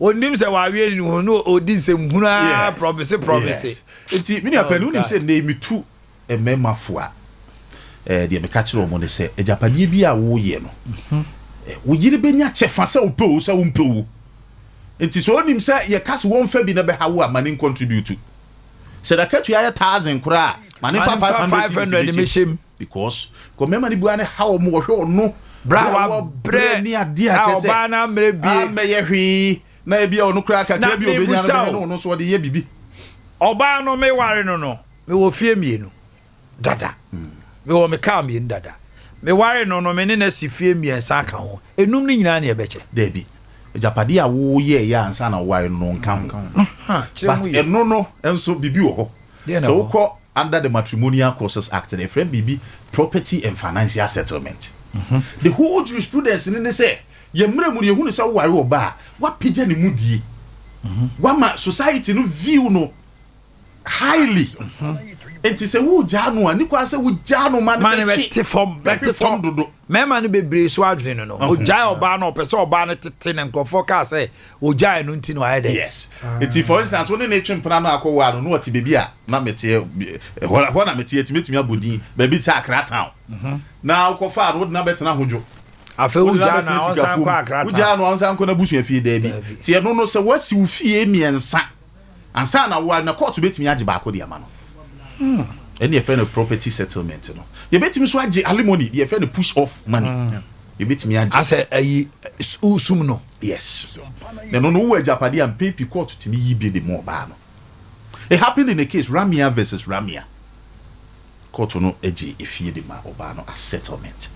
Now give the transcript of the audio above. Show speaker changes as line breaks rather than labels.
Onim sɛ wawe ne ho no, ɔdi nsɛm hunu a promise promise.
Yes. Nti me nua panin, wonim
Oh, God.
sɛ nnɛ metu mmarima fo a, deɛ meka kyerɛ wɔn ne sɛ agyapadeɛ bi a woyɛ no, wo yere bɛnya kyɛfa, sɛ wopɛ o, sɛ wompɛ o. Nti sɛ onim sɛ yɛka sɛ wɔmfa bi na bɛha wo a, ma ne contribute. Sɛ dakatua yɛ 1,000 koraa, ma ne fa 500
500
cedis
mehyɛ mu.
Because kɔ mmarima no bua ne ha wɔn, wɔhwɛ ɔno
bra
bra
wa brɛ
ne adeɛ a kyerɛ sɛ
ɔbaa no ammerɛ bie.
Amɛyɛ hwee na ebi a ɔno koraa kakra
Na
bi a obɛnya no
mebusa
bɛhwɛ
o.
no, ɔno nso ɔde yɛ bibi.
Ɔbaa no, meware no, mewɔ fie mmienu dada, mewɔ me kaa mmienu dada. Meware no, me ne no si fie mmiɛnsa aka ho, enum no nyinaa ne ɛbɛkyɛ?
Dabi, agyapadeɛ a woyɛ yɛ ansa na woware no nka ho.
Ha, kyerɛ
But
mu yie.
ɛno no nso, biribi wɔ hɔ.
Deɛ na
Sɛ
ɛwɔ?
wokɔ under the Matrimonial Causes Act no, ɛfrɛ biribi property and financial settlement. The whole jurisprudence ne sɛ yɛmmerɛ mu no, yɛhu no sɛ woware ɔba a, woapagya ne mu die, wama society no view no highly. Nti sɛ wogyaa no a, ne kwan sɛ wogyaa no ma no
ma ne
bɛhwe
bɛte fam.
Bɛhwe
Bɛte
fam
fam
dodo.
Mmarima no bebree so adwene no, ogyae ɔbaa no, ɔpɛ sɛ ɔbaa no tete ne nkurɔfoɔ kaa sɛ ogyae no nti no ayɛ dɛ.
Yes, nti for instance, wo ne ne twe mpena no akɔwɔ ano no, ɔte baabi a na meteɛ hɔ na meteɛ, tumi abɔ din baabi te sɛ Accra town, na wokɔfaa no, wode na bɛtena Ahodwo.
Afei
Wode na
wogyaa no
bɛtena
a, ɔnsan
Sikafuom.
kɔ Accra town.
Wogyaa no a, ɔnsan kɔ n'abusua fie? Daabi.
Daabi.
Nti ɛno no, sɛ woasi wo fie mmiɛnsa ansa na woa na court bɛtumi agye baako de ama no. Ɛne yɛfrɛ no property settlement no. Yɛbɛtumi so agye alimony deɛ, yɛfrɛ no push off money, yɛbɛtumi agye.
Asɛ ayi sum no.
Yes, na no wowɔ agyapadeɛ a, mpɛn pii court tumi yi bi de ma ɔbaa no. It happened in a case, Ramia versus Ramia. Court no agye efie de ma ɔbaa no as settlement.